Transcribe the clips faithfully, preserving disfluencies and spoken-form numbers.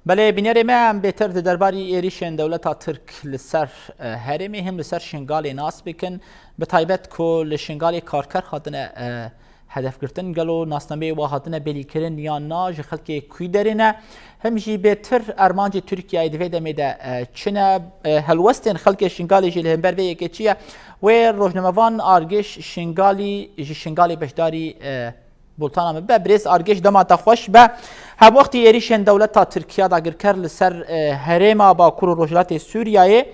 Belê, bînerê me, em bêtir di derbarî êrîşên dewleta Tirk li ser, e, herêmê him li ser Şingalê nas bikin. Bi taybet ku li Şingalê karker hatine, e, hedefgirtin, gelo nasnameyê wa hatine belîkirin yan na, ji xelkê kû derê ne? Him jî bêtir armancê Tirkiyeyê di vê demê de, e, çi ne? E, helwestên xelkê Şingalê jî li hember vê yekê çi ye? Wê rojnamevan Argiş Şingalî ji Şingalê beşdarî, e, Bultana me be, birêz Argêş, dema te xweş be. Hemwextî êrîşên dewleta Tirkiya dagirker li ser, e, herêma Bakur û Rojhilatê Sûriyeyê,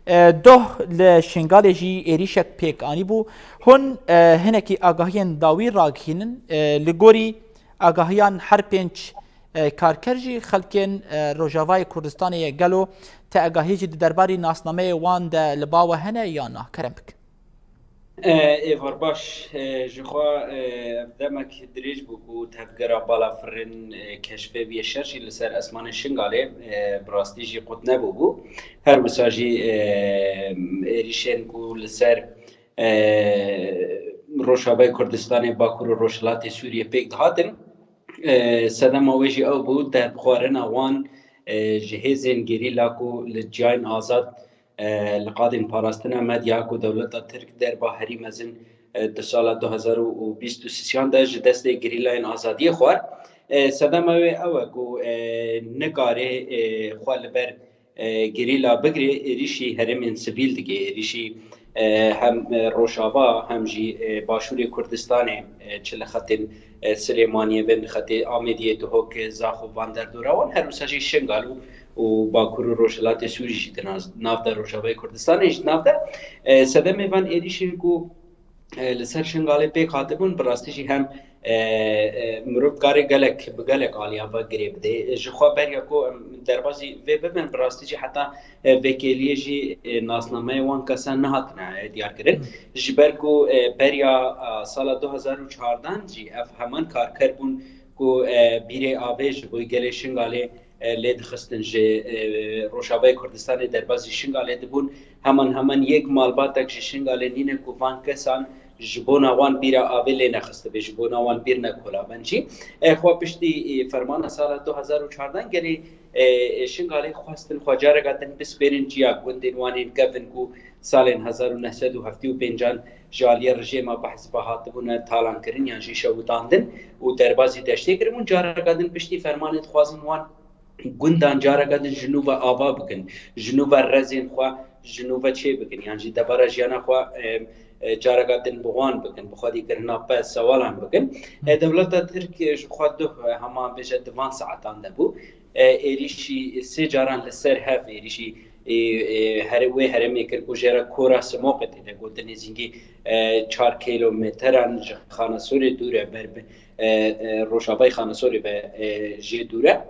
e, doh li Şingalê jî êrîşek pêk anîbû. Hûn, e, hinekî agahiyên dawî ragihînin. E, li gorî agahiyan her pênc, e, karker jî xelkên, e, Rojavayê Kurdistanê ye. Gelo te agahî jî di derbarî nasnameyê wan de li ba we hene yan na? Kerem bik. E, êvar baş, e, ji xwe, e, ev demek dirêj bû ku tevgera balafirên, e, keşfê vê şer jî li ser esmanê Şingalê, e, bi rastî jî qut nebûbû. Her wisa jî, e, êrîşên ku li ser, e, Rojavayê Kurdistanê, Bakur û Rojhilatê Sûriyê pêk dihatin. E, sedema wê jî ew bû, derbxwarina wan, e, ji hêzên gerîla ku li ciyayên azad e, li qadên parastina medya ku dewleta Tirk derba herî mezin, e, di sala du hezar û bîst û sêyan de ji destê gerîlayên azadiyê xwar. E, sedema wê ew e ku, e, nikare, e, xwe li ber, e, gerîla bigire, êrîşî herêmên sivîl dike, êrîşî, e, hem, e, Rojava hem jî, e, Başûrê Kurdistanê, e, çi li xetên, e, Silêmaniyê bin, xetê Amêdiyê, Duhok, Zaxo, van derdora wan, her wisa jî Şingal û û Bakur û Rojhilatê Sûrî jî di naz-, nav de, Rojavayê Kurdistanê jî di nav de. E, sedemê van êrîşên ku, e, li ser Şingalê pêk hatibûn, bi rastî jî hem, e, e, mirov karê gelek, bi gelek aliya ve girê bide. E, ji xwe beriya ku em derbazî vê bibin, bi rastî jî heta, e, vêkêliyê jî, e, nasnameyê wan kesan nehatine, e, diyar kirin. Hmm. Ji ber ku, e, beriya, e, sala du hezar û çardan jî ev heman karker bûn ku, e, bîrê avê ji bo gelê Şingalê e, lê dixistin ji, e, Rojavayê Kurdistanê derbazî Şingalê dibûn. Heman heman yek malbatek ji Şingalê nîne ku van kesan ji bona wan bîra avê lê nexistibe, ji bona wan bîr nekola ben jî. E, xwe piştî, e, fermana sala du hezar û çardan gelê, e, e, Şingalê xwestin xwe careka din bispêrin ciya gundên wan ên kevin ku salên hezar û neh sed û heftê û pêncan ji aliyê rejêma bi hizba hatibûne talankirin yan jî şewitandin û derbazî deştê kiribûn. Careka din piştî fermanê dixwazin wan gundan careke din ji nû ve ava bikin, ji nû ve rezên xwe ji nû ve çê bikin, yan jî debara jiyana xwe, e, e, careke din bi wan bikin, bi xwedî kirina pez, sewalan bikin. E, dewleta Tirk, e, ji xwe duh, e, hema bêje di van saetan de bû. E, êrîşî sê caran li ser hev, êrîşî, e, e, here-, wê herêmê kir ku jê re kora Simoqê tê de gotin, nêzîngî, e, çar kîlometran ji Xanesorê dûr e, ber bi, e, e, rojavayê Xanesorê ve, e, jê dûr e.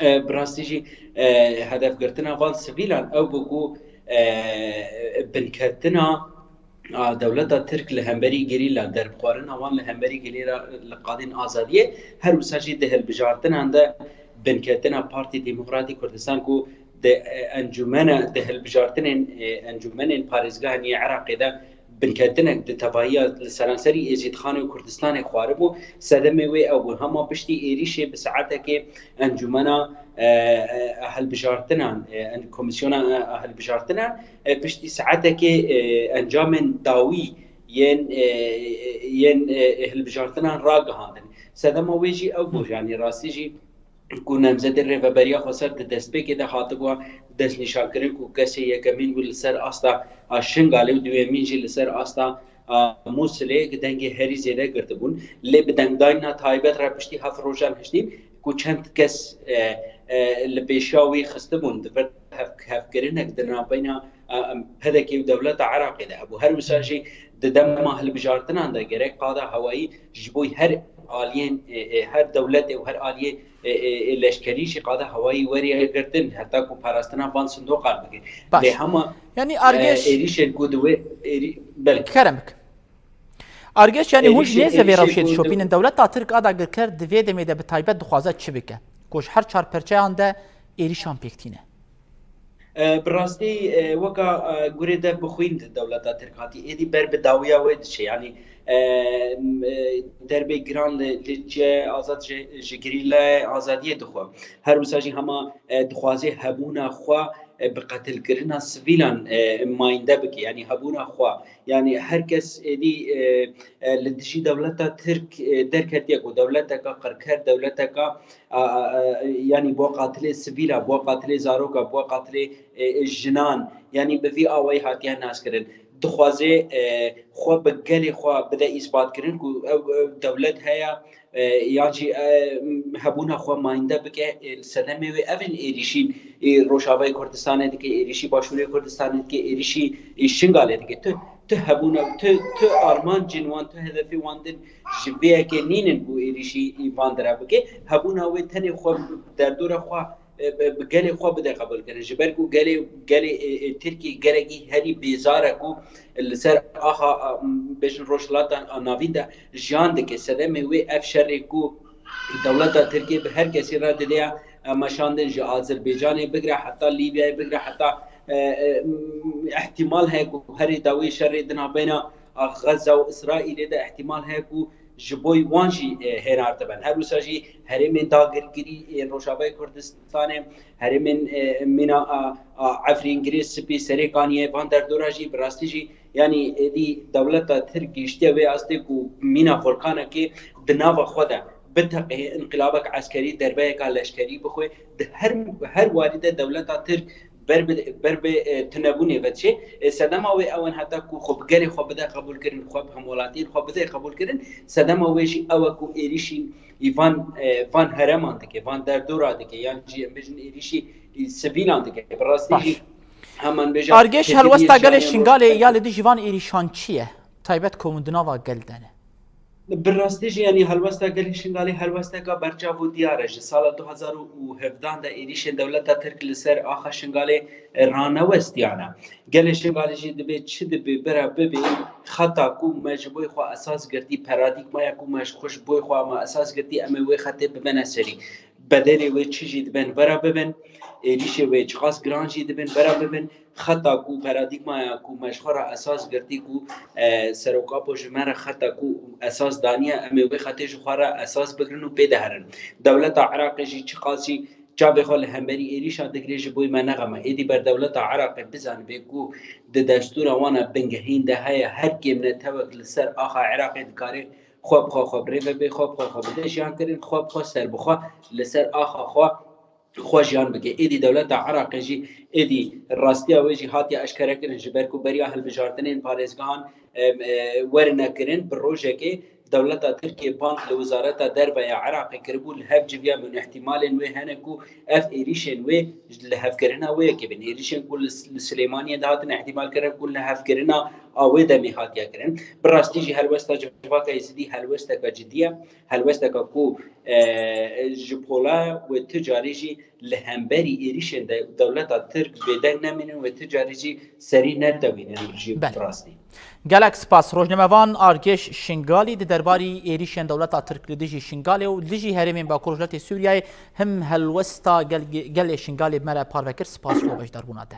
E, bi rastî jî, e, hedefgirtina van sivîlan ew bû ku, e, binketina, a, dewleta Tirk li hemberî gerîla, derbixwarina wan li hemberî gerîla li qadên azadiyê, her wisa jî di hilbijartinan de binketina Partî Demokratî Kurdistan ku di, e, encûmena, di hilbijartinên, e, encûmenên parêzgehan yê Iraqê de binketinek di tevahiya li seranserî Êzîdxanê û Kurdistanê xwaribû. Sedemê wê ew bû. Hema piştî êrîşê bi saetekê encûmena, e, e, hilbijartinan, e, en-, komîsyona, e, hilbijartinan, e, piştî saetekê, e, encamên dawî yên, e, yên, e, hilbijartinan ragihandin. Sedema wê jî ew bû, Hı. yanî rastî jî ku Nemzedê Rêveberiya Xweser di destpêkê de hatibû destnîşankirin ku kesê yekemîn bû li ser asta a Şingalê û duyemîn jî li ser asta a Mûsilê dengê herî zêde girtibûn. Lê bi dengdayîna taybet re piştî heft rojan hiştî ku çend kes, e, e, li pêşiya wî xistibûn, di vir hev-, hevkirinek di navbeyna, e, em, P D K û dewleta Iraqê de hebû. Her wisa jî di dema hilbijartinan de gerek qada hewayî ji bo her aliyên, e, e, her dewletê û her aliyê, e, e, e, leşkerî jî qada hewayî weriye girtin, heta ku parastina van sindoqan bike. Baş. Lê hema, Yanî e, Argeş êrîşên ku di wê êrî-, belê. Kerem bik. Argeş, yanî hûn ji Êrîşê, nêzî vê êrîşê rewşê ku dişopînin. Dewleta Tirk a dagirker di vê demê de bi taybet dixwaze çi bike? Ku ji her çar perçeyan de êrîşan pêk tîne. E, bi rastî, e, weka, e, gurê dev bixwîn di dewleta Tirk hatî, êdî ber bi dawiya wê diçe. Yanî, e, m-, e, derbê giran li, li cihê azad ji, ji gerîlayê azadiyê dixwe. Her wisa jî hema, e, dixwaze hebûna xwe, e, bi qetilkirina sivîlan, e, mayînde bike. Yanî hebûna xwe. Yanî her kes êdî, e, e, li dijî dewleta Tirk, e, derketiye ku dewleteka qirker, dewleteka, a, a, a, yanî bo qatilê sivîla, bo qatilê zaroka, bo qatilê, e, e, jinan, yanî bi vî awayî hatiye naskirin. Dixwaze, e, xwe bi gelê xwe bide îsbatkirin ku ew, ew dewlet heye, e, yan jî, e, hebûna xwe mayînde bike, e, li sedemê wê ev in êrîşî, e, Rojavayê Kurdistanê dike, êrîşî Başûrê Kurdistanê dike, êrîşî, e, Şingalê dike. Tu, tu hebûna, tu, tu armancên wan, tu hedefê wan din ji vê yekê nînin ku êrîşî, e, van dira bike. Hebûna wê tenê xwe derdora xwe, e, bi, bi gelê xwe bide qebûlkirin. Ji ber ku gelê, gelê, e, e, Tirkî gelekî herî bêzar e ku li ser axa, a, bêjin Rojhilata Navîn de jiyan dike. Sedemê wê ev şerê ku dewleta Tirkiyê bi her kesî re dide ya, e, meşandin ji Azerbaycanê bigire heta Lîbyayê bigire heta, e, e, ihtimal heye ku herê dawî şerê di navbeyna, a, Xezza û Îsraîlê de ihtimal heye ku ji bo wan jî, e, hênartibin. Her wisa jî herêmên dagirkirî ên Rojavayê Kurdistanê, herêmên, e, mîna, a, a, Efrîn, Girê Spî, Serê Kaniyê, van derdora jî bi rastî jî, yanî êdî dewleta Tirk gihiştiye wê astê ku mîna volkanekê di nava xwe de biteqe, înqilabek eskerî, derbeyeka leşkerî bixwe, di her, her warî de dewleta Tirk ber bi, ber bi, e, tunebûnê ve diçe. E, sedema wê ew in heta ku xwe bi gelê xwe bide qebûlkirin, xwe bi hemwelatiyên xwe bide qebûlkirin. Sedema wê jî ew e ku êrîşî van, e, van herêman dike, van derdora dike, yan jî em bêjin êrîşî, e, sivîlan dike. Bi rastî Baş. jî heman bêje Argêş, têkiliyê helwesta gelê jiyanê Şingalê ro- ya li dijî van êrîşan çi ye? Taybet ku hûn di nava gel de ne. Bi rastî jî, yanî helwesta gelê Şingalê helwesteka berçav û diyar e. Ji sala du hezar û hevdehan de êrîşên dewleta Tirk li ser axa Şingalê, e, ranewestiyane. Gelê Şingalê jî dibê çi dibe bira bibe, xeta ku me ji bo xwe esas girtî, paradîgmaya ku me ji xwe ji bo xwe me esas girtî, em ê wê xetê bibene serî. Bedelê wê çi jî dibin bira bibin, êrîşê wê çiqas giran jî dibin bira bibin, xeta ku paradîgmaya ku me ji xwe re esas girtî ku, e, Serok Apo ji me re xeta ku esas daniye, em ê wê xetê ji xwe re esas bigirin û pê de herin. Dewleta Iraqê jî çiqas jî çavê xwe li hemberî êrîşa digire, ji bo me nexeme. Êdî ber dewleta Iraqê bizanibe ku di destûra wan a bingehîn de heye, her kêm netewek li ser axa Iraqê dikare xwe bi xwe, xwe bi rê ve bê, xwe bi xwe, xwe bide jiyan kirin, xwe bi xwe serbixwe li ser axa xwe, xwe jiyan bike. Êdî dewleta Iraqê jî êdî rastiya wê jî hatiye eşkere kirin, ji ber ku beriya hilbijartinên parêzgehan, em, e, werine kirin, bi rojekê dewleta Tirkiyê bang li Wezareta Derve ya Iraqê kiribû, li hev civiya min, ihtimalên wê hene ku ev êrîşên wê ji lihevkirina wê yekê bin. Êrîşên ku li, li Silêmaniyê de hatin ihtimal kirin ku lihevkirina a wê demê hatiye kirin. Bi rastî jî helwesta Civaka Êzidî helwesteke cidî ye. Helwesteke ku, e, ji pola wê tu carî jî li hemberî êrîşên de dewleta Tirk bêdeng nemînin, wê tu carî jî serî netewînin jî Belê. bi rastî. Gelek spas. Rojnamevan Argêş Şingalî di derbarî êrîşên dewleta Tirk li dijî Şingalê û dijî herêmên Bakur Rojhilatê Sûriyeyê him helwesta gel-, gelê Şingalê bi me re parve kir. Spas ji bo beşdarbûna te.